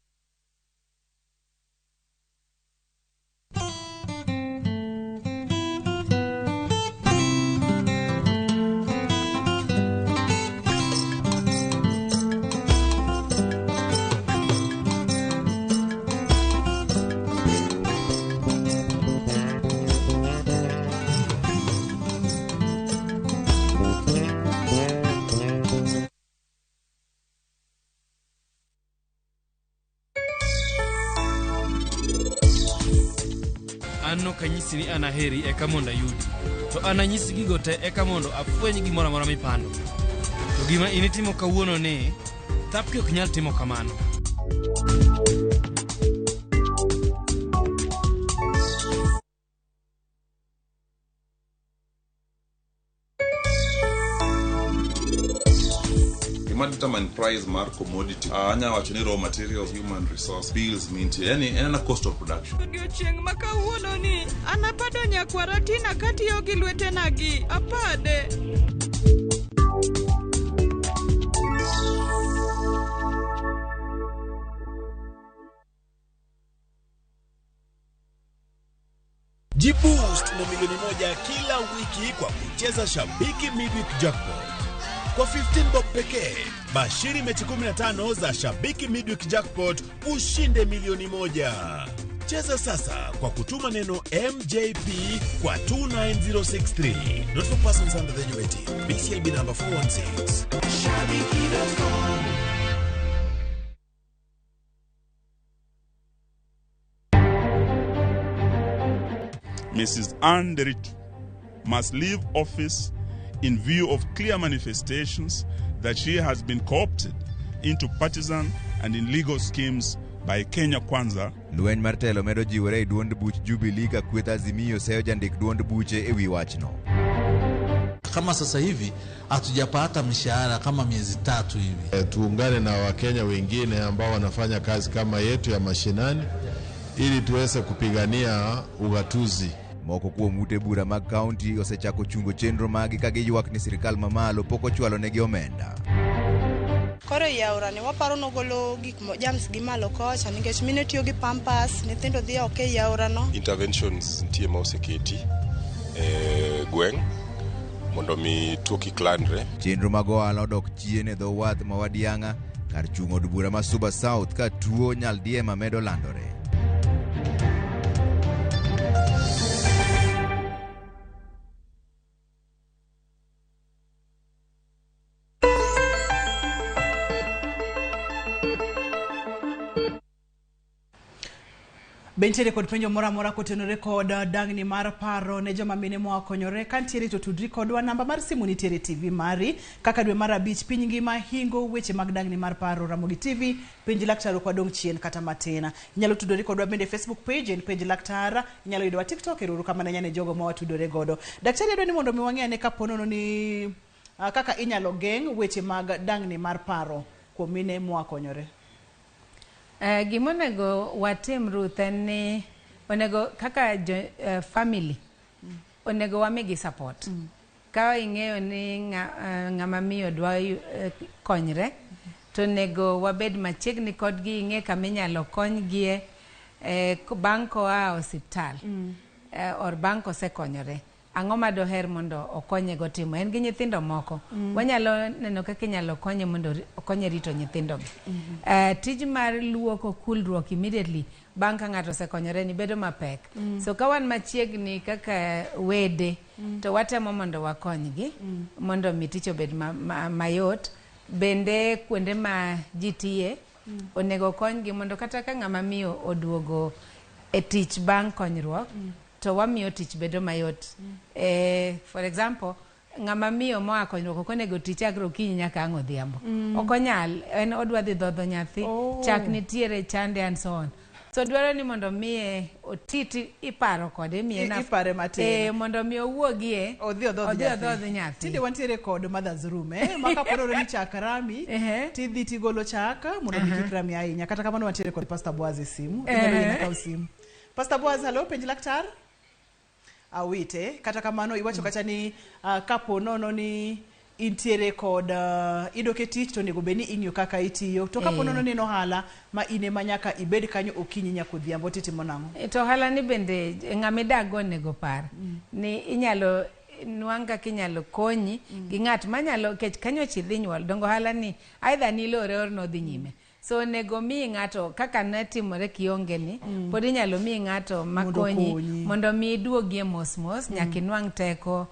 An nokanyisi ni an aheri eka mondo ayudi. To an anyisi gigo te eka mondo afweny gimoro amora mipando. To gima in itimo kawuono ni, Thapki ok nyal timo kamano. Gima determine price mar commodity, anya wacho ni raw materials, human resource, bills mintie, yani en a cost of production. Odiochieng' ma kawuono ni an apado nyakwara Tina katiyo gi lwetena gi apade. Jiboost na milioni 1 kila wiki kwa kucheza Shabiki Midweek Jackpot. Kwa 15 bob pekee, bashiri mechi 15 za Shabiki Midweek Jackpot ushinde milioni 1. Cheza sasa kwa kutuma neno MJP kwa 29063. Not for persons under the age of 18. BCLB number 416. Shabiki.com. Mrs. Anne Nderitu must leave office in view of clear manifestations that she has been co-opted into partisan and illegal schemes by Kenya Kwanza. Lweny mar telo medo jiwore e duond buch Jubilee ka kweth Azimio seyo jandik duond buche e wi wachno. Kama sasa hivi hatujapata mishahara kama miezi 3 hivi. Tuungane na Wakenya wengine ambao wanafanya kazi kama yetu ya mashinani ili tuweze kupigania ugatuzi. Moko kuom ute bura mag kaunti osechako chungo chenro magi ka giywak ni sirikal mamalo pok ochwalo negi omenda. Koro ei aora ni waparo nogolo gik jams gi malo kocha nikech mine tiyo gi pampas, nyithindo dhi oko ei aora no. Interventions nitie ma oseketi e gweng' mondo mi tuo kik landre. Chenro mag ohala odok chien e dho wath ma Wadiang'a kar chung' od bura ma Suba South ka tuo nyaldiema medo landore. Be nitiere kod penjo moro amora kotenore kod dang'ni mar paro ne joma mine moa konyore? Ka nitiere to tudri kodwa, namba mar simu nitiere TV mari. Kaka dwe mar 5 piny ngima hingo weche mag dang'ni mar paro, Ramogi TV penj laktar ok wadong' chien kata matin. Inyalo tudori kodwa bende Facebook page en penj laktar, inyalo yudowa TikTok. Ero kamano ne jogo ma watudore godo. Daktari adwa ni mondo mi wang'e ane kapo nono ni kaka inyalo geng' weche mag dang'ni mar paro kuom mine moa konyore. Gima onego watim, Ruth, en ni onego kaka jo family onego wamigi support. Ka ing'eyo ni ng'ama miyo dwa konyre, to onego wabed machiegni kodgi, ing'e kama inyalo konygie bang' koa osiptal or bang' kosekonyore. Ang'o ma doher mondo okonye go timo? En gi nyithindo moko. Wanyalo neno kaka inyalo konye mondo okonye rito nyithindogi. Tij mar luoko kulruok immediately bang' ka ng'ato osekonyore ni bedo mapek. So ka wan machiegni kaka wede, to watemo mondo wakonygi mondo mi tich obed mayot. Bende kuonde ma ji tiye, onego konygi mondo kata ka ng'ama miyo oduogo e tich bang' konyruok, to wamiyo tich bedo mayot. For example, ng'ama miyo moa konyruok ok onego ti chakre okinyi nyaka ang' odhiambo. Ok onyal, en odwa dhi dhodho nyathi, chak nitiere chande and so on. So dwaro ni mondo miye oti ti iparo kode, imiye Ipare matin. Mondo mi owuogie, odhi odhodh odhi nyathi. Odhodh nyathi. Tinde wantiere kod mother's room, ma kapo ni chak rami, tidhi tigolo chak mondo mi kik rami ahinya. Kata kamano wantiere kod Pastor Boaz e simu. Inyalo yie kaw simu. Pastor Boaz, hello, penj laktar. awite. Kata kamano iwacho kacha ni kapo nono ni intiere kod idok e tich to onego bed ni ing'iyo kaka itiyo. To kapo nono ni en ohala ma in ema nyaka ibed kanyo okinyi nyaka odhiambo titimo nang'o? To ohala ni bende ng'ama idak go onego par ni inyalo nwang' kaka inyalo konyi gi ng'at manyalo nikech kanyocha idhi nyuol dongo ohala ni either nilore or nodhi nyime. So onego miyi ng'ato kaka ne timore kionge ni pod inyalo miyi ng'ato makonyi mondo mi iduogie mos mos nyaka inwang' teko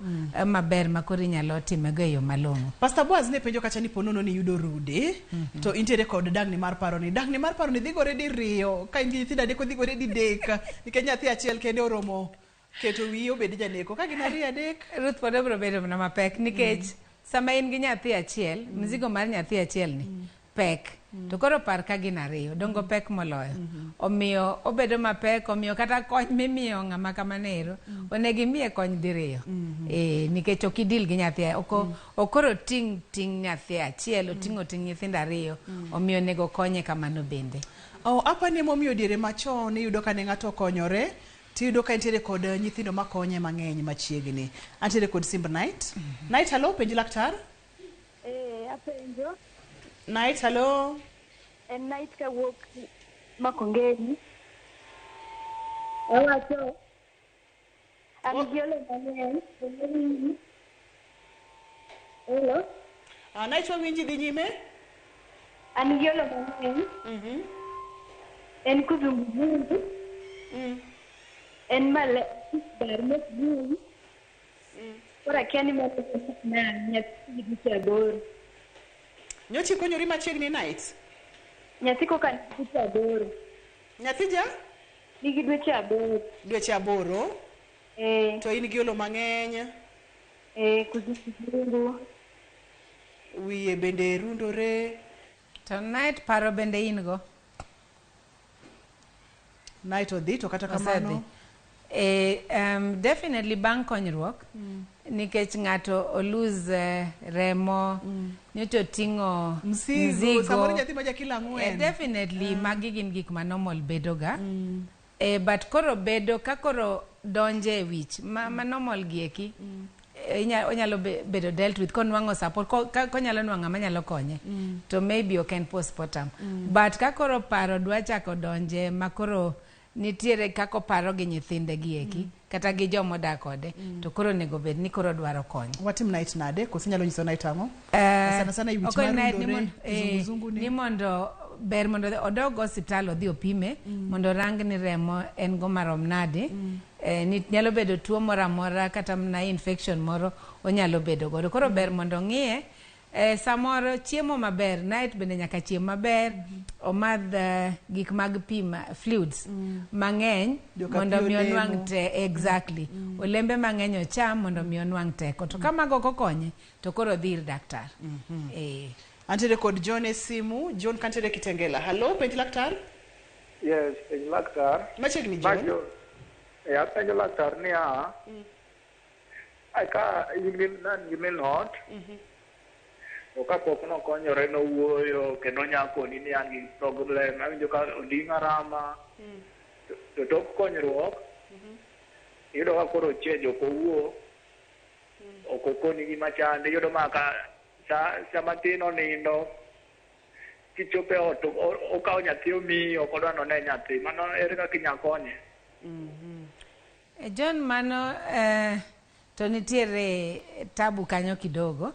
maber ma koro inyalo timego e yo malong'o. Pastor Boaz ne penjo kacha ni ponono ni yudo rude to intiere kod dangni mar paro ni dangni mar paro ni dhi gore diriyo ka in gi nyithindo adek odhi gore didek nikech nyathi achiel kende oromo keto wiyi obed janeko ka gin ariyo adek. Ruth pod obiro bedo mana mapek nikech sama in gi nyathi achiel mzigo mar nyathi achiel ni pek to koro par ka gin ariyo dongo pek moloyo omiyo obedo mapek omiyo kata kony mimiyo ng'ama kamano ero onego imiye kony diriyo nikech ok idil gi nyathi ok koro ting' ting' nyathi achiel oting'o ting' nyithindo ariyo omiyo onego konye kamano bende. Apani emomiyo diere machon iyudo ka ne ng'ato okonyore tiyudo ka nitiere kod nyithindo makonye mang'eny machiegni. Antiere kod simb Night. Night, hello, penj laktar. Apenjo. Night, hello. En Night kawuok Makongeni. Awacho an gi olo mang'eny. Hello. Night wawinji dhi nyime. An gi olo mang'eny. En kizunguzungu. En male bar mok guyi. Koro akia ni mano na nyathi nigi dweche 8. Nyocha ikonyori machiegni Night? Nyathi koka nigi dweche 8. Nyathi ja? Nigi dweche 8. Dweche 8. To in gi olo mang'eny. Kizunguzungu. Wiye bende rundore. To Night paro bende in go? Night odhi to kata kamano. Definitely bang' konyruok nikech ng'ato olose remo nyocha oting'o mzigo samoro nyathi ma ja kilo 4. Definitely magi gin gik ma normal bedo ga. But koro bedo ka koro donje e wich ma normal gi eki onyalo bedo dealt with konwang'o support konyalo nwang'o ng'ama nyalo konye to maybe ok en postpartum. But ka koro paro dwa chako donje ma koro nitiere kako paro gi nyithinde gi eki kata gi jomodak kode to koro onego bed ni koro dwaro kony. Watim Night nade? Koso inyalo nyiso Night ang'o? Sana sana i wich mar rundore, kizunguzungu ni mondo ber mondo odog osiptal odhi opime mondo orang ni remo en go marom nade. Nyalo bedo tuo moro amora kata mana infection moro onyalo bedo godo. Koro ber mondo ng'iye. Samoro chiemo maber, Night bende nyaka chiem maber, omadh gik mag pi fluids mang'eny mondo mi onwang' te exactly. Olembe mang'eny ocham mondo mi onwang' teko. To ka mago ok okonye to koro dhi ir daktar. Antiere kod John e simu. John kantiere Kitengela. Hello, penj laktar. Yes, penj laktar. Machiegni John. Apenjo laktar niya, ka in gi min ot to kapok nokonyore nowuoyo kendo nyakoni ni an gi problem, awinjo ka onding'a rama, to tok konyruok iyudo ka koro change ok owuo, ok okoni gima chande, iyudo ma ka sama tin onindo kichopo e ot okawo nyathi omiyi, ok odwa none nyathi. Mano ere kaka inya konye? John, mano to nitiere tabu kanyo kidogo.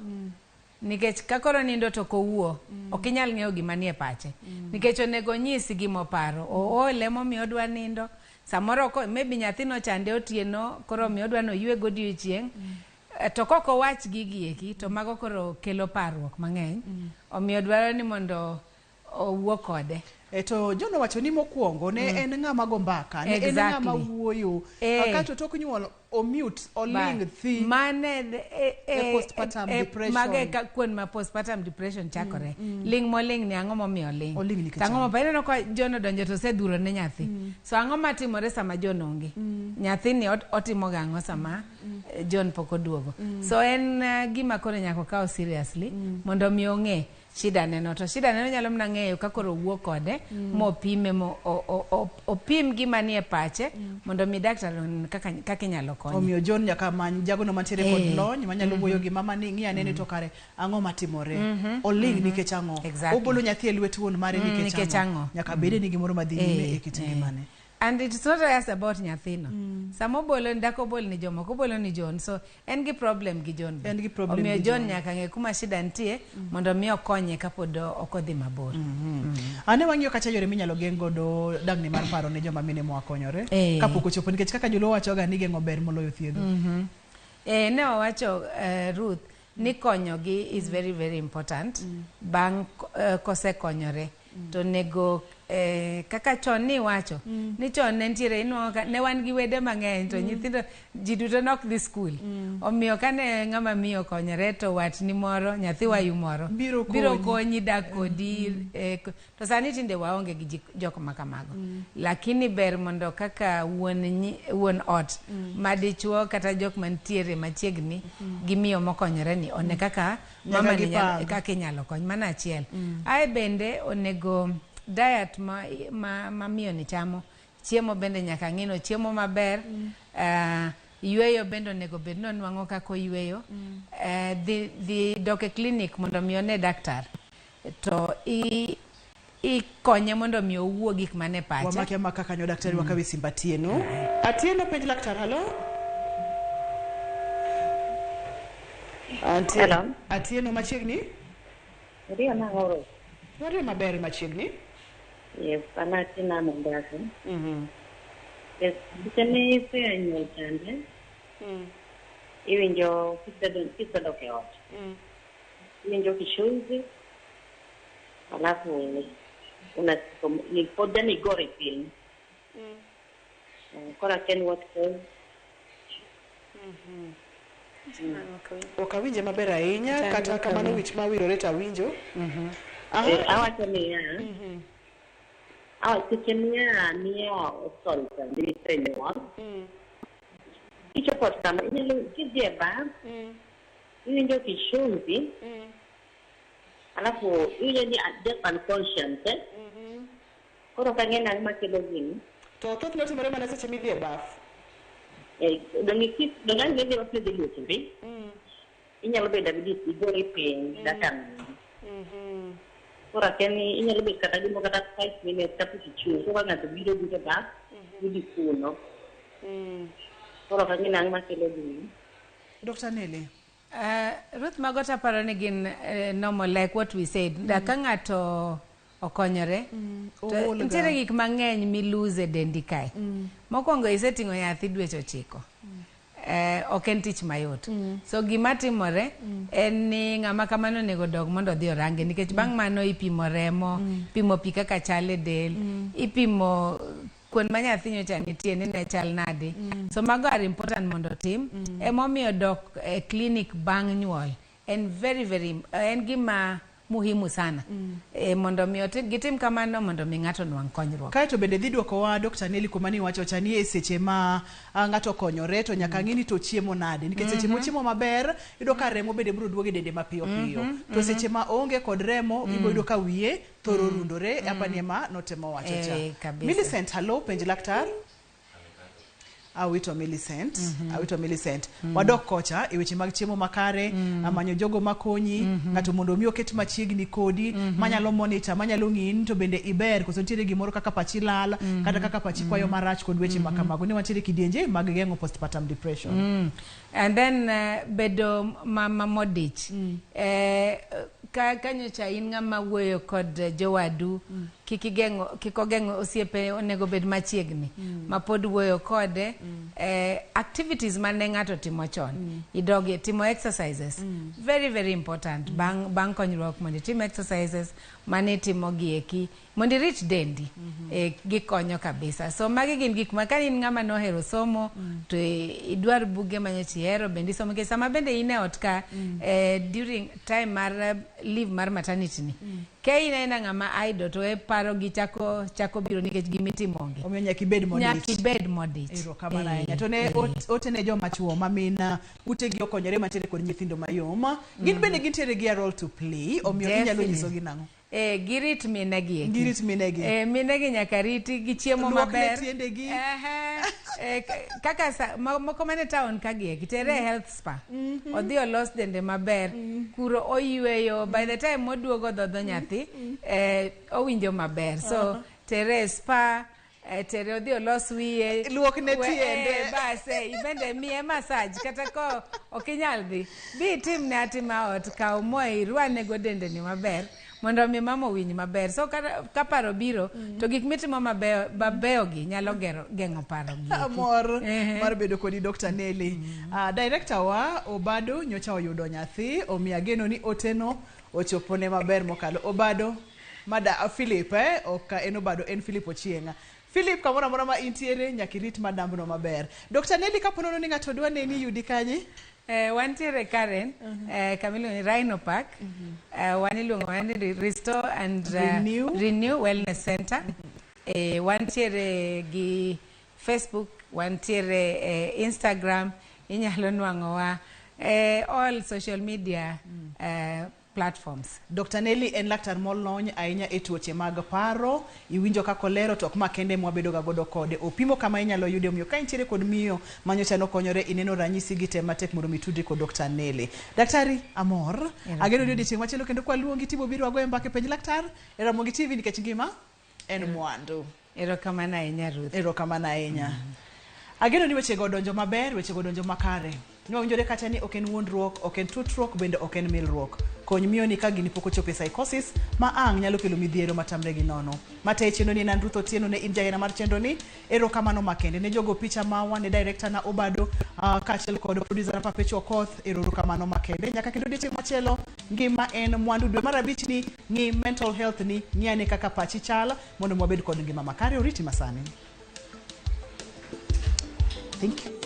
Nikech ka koro nindo to ok owuo, ok inyal ng'eyo gima nie pache. Nikech onego onyisi gima oparo. Oole momiyo odwa nindo. Samoro maybe nyathi nochande otieno, koro omiyo odwa ni oywe godiochieng'. To kok owach gigi eki, to mago koro kelo parruok mang'eny. Omiyo dwaro ni mondo owuo kode. To John owacho ni mokwongo ne en ng'ama go mbaka, ne en ng'ama wuoyo. Kato tok nyuol omute, oling' thi. Mane postpartum depression. Mage kuon ma postpartum depression chakore. Ling' moling' ni ang'o momiyo oling'? Ang'o ma ineno ka John odonjo to osedhuro ne nyathi. So ang'o matimore sama John onge? Nyathini otimo ga ang'o sama John pok oduogo? So en gima koro nyaka okaw seriously mondo mi ong'e. shida neno to shida neno nyalo mana ng'eyo ka koro owuo kode mopime mo opim gima nie pache mondo mi daktar onen kaka inyalo konye. Omiyo John nyaka many jagono mantiere kod lony manyalo wuoyo gi mama ni ng'i anene to kare ang'o matimore. Oling' nikech ang'o? Obolo nyathi e lwet wuon mare nikech ang'o? Nyaka bede ni gimoro madhi nyime e kit ngimane. And it's not just about nyathino. Sama obolo ni dak obol ni jomoko, obolo ni John. So en gi problem gi John. En gi problem Omiyo gi John John. nyaka ng'e kuma shida nitie mondo mi okonye kapod ok odhi mabor. Ane wang'iyo kacha yore minyalo geng' godo dangni mar paro ne joma mine moa konyore kapok ochopo, nikech kaka joluo wachoga ni geng'o ber moloyo thiedho. Ne wawacho Ruth ni konyogi is very very important. Bang' kosekonyore to nego kaka chon ni wacho ni chon ne nitiere inwang'o ka ne wan gi wede mang'eny to nyithindo ji duto nok dhi skul. Omiyo kane ng'ama miyo okonyore to watni moro nyathi wayu moro biro konyi dak kodi to sani tinde waonge gi jok ma kamago. Lakini ber mondo kaka wuon ot madichuo kata jok mantiere machiegni gi miyo mokonyore ni one kaka mama ni kaka inyalo kony. Mano achiel. Ae bende onego diet ma miyo ni chamo, chiemo bende nyaka ng'ino chiemo maber. Yweyo bende onego bed ni onwang'o kaka oyweyo. Dhi dok e clinic mondo mi one daktar to ikonye mondo mi owuo gik mane pache. Wamake amaka kanyo daktari wakawe simba Atieno. Atieno penj laktar, halo. Atieno machiegni? Ndiyo nang'oro. Wario maber machiegni? Yes, ana Atieno Mombasa. Yes, seche isenyuol chande. Iwinjo kisedok e ot. Iwinjo kishuzi. Alafu pod yani igore piny. Koro akia what cause. Ok awinje maber ahinya kata kamano wich mawirore to awinjo. Awacho niya, seche miya osol chande isenyuol. Kichopo ot kama inyalo kidhi e bar, iwinjo kishunzi. Alafu iwinjo ni just unconscious. Koro ok ang'e nang'o makelo gini. To thothne otimore mana seche midhi e baf. Donge ang' idhi e baf tidhi luokori. Inyalo bedo abeda igori piny dakika Koro akia ni inyalo bet kata gimoro kata 5 minutes kapok ichung'. Koro ka ng'ato biro e baf, idhi kuno. Koro ok ang'e nang'o makelo gini. Dr. Nelly. Ruth, mago taparo ni gin normal, like what we said. Ka ng'ato okonyore, to nitiere gik mang'eny milose e dendi kae. Mokwongo iseting'o nyathi dweche 9. Ok en tich mayot. So gima timore en ni ng'ama kamano onego dog mondo odhi orange nikech bang' mano ipimo remo, ipimo pi kaka chal e del, ipimo kuond ma nyathi nyocha nitie ni ne chal nade. So mago are important mondo otim. Emomiyo dok e clinic bang' nyuol en very very en gima muhimu sana. Mondo mi gitim kamano mondo mi ng'ato nwang' konyruok. Kaeto bende dhi duokowa Dr. Nelly kuma ni wacho cha ni e seche ma ng'ato okonyore to nyaka ng'i ni to chiemo nade, nikech seche mochiemo maber iyudo ka remo bende biro duogo e dende mapiyo piyo. To seche ma oonge kod remo ibiro yudo ka wiye thoro rundore. Hapa ni ema notemo wacho cha. Millicent, hello, penj laktar. Awito Millicent, awito Millicent. Wadok kocha e weche mag chiemo makare, amanyo jogo makonyi, ng'ato mondo mi oket machiegni kodi, manyalo monitor, manyalo ng'iyi to bende iber, koso nitiere gimoro kaka pachi lal, kata kaka pachi kwayo marach kod weche makamago. Ne wantiere kidienje mag geng'o postpartum depression. And then bedo mama modich. Ka nyocha in ng'ama wuoyo kod jowadu, kik ogeng'o osiepe onego bed machiegni, ma pod wuoyo kode. Activities mane ng'ato timo chon, idoge timo exercises, very very important. Bang' konyruok mondo itim exercises mane itimo gieki mondo irit dendi, gikonyo kabisa. So magi gin gik ma ka in ng'ama nohero somo to idwar buge manyocha ihero bende isomo, nikech sama bende in e ot ka during time mar leave mar maternity ni, Ke in aina ng'ama idle to e paro gi chako chako biro nikech gimitimo onge. Omiyo nyaka ibed modich. Nyaka ibed modich. Erokamano Eh, ahinya. To ne eh. ote ne joma chuo ma min utegi okonyore mantiere kod nyithindo mayom. Gin bende gintiere gi a role to play. Omiyo inyalo Definitely. nyisogi nang'o? Eh, girit minegi eki. Girit minegi. Eh, minegi nyaka riti gi chiemo Luokne maber. tiendegi. Ehe. Eh, kaka sa, moko mane town ka gi eki, tere e health spa. Odhi olos dende maber. Kuro oyweyo. By the time moduogo dhodho nyathi, eh, owinjo maber. So, tere e spa, eh, tere odhi olos wiye. Luokne tiende. Eh, bas, eh, ibende miye massage kata ko ok inyal dhi. Bi itimne atima ot, kaw mo irwane go dendeni maber mondo mi mama owinj maber. So ka, ka paro biro, to gik mitimo mabeyo mabeyo gi nyalo gero, geng'o paro gi. eki. Amor Ehe. mar bedo kodi Dr. Nelly. Director wa Obado nyocha oyudo nyathi, omiyo ageno ni oteno ochopone maber mokalo. Obado, mada Philip ok en Obado, en Philip Ochieng'. Philip, kamoro amora ma intiere, nyaka irit madambno maber. Dr. Nelly, kapo nono ni ng'ato dwa neni, yudi kanye? Eh, wantiere Karen, eh, kama iluongo ni Rhino Park. Eh, wan iluongo wa ni Restore and Renew. Renew Wellness Center. Eh, wantiere gi Facebook, wantiere eh, Instagram, inyalo nwang'owa eh, all social media platforms. Dr. Nelly en laktar molony ahinya e tuoche mag paro. Iwinjo kaka olero to ok ma kende mwabedo ga godo kode. Opimo kama inyalo yude omiyo ka intiere kod miyo manyocha nokonyore ineno ranyisi gi tem matek mondo mi itudri kod Dr. Nelly. Daktari, amor. Ageno ni odiochieng' machielo kendo kwaluongi tibo biro wagoye mbaka e penj laktar e Ramogi TV nikech ngima en mwandu. Erokamano ahinya Ruth. Erokamano ahinya. Ageno ni wechego odonjo maber, wechego odonjo makare. Nwawinjore kata ni ok en wuondruok, ok en tutruok, bende ok en milruok. Kony miyo ni ka gini pok ochopo e psychosis ma ang' nyalo kelo midhiero matamre gi nono. Matayo chenro ni en an Ruth Otieno ne in jahera mar chenro ni. Erokamano makende ne jogo picha mawa, ne director na Obado, kaachiel kod producer na Papecho Okoth. Erokamano makende. Nyaka kendo odiochieng' machielo, ngima en mwandu. Dwe mar abich ni ng'i mental health ni, ng'i ane kaka pachi chal mondo mwabed kod ngima makare. Oriti masani. Thank you.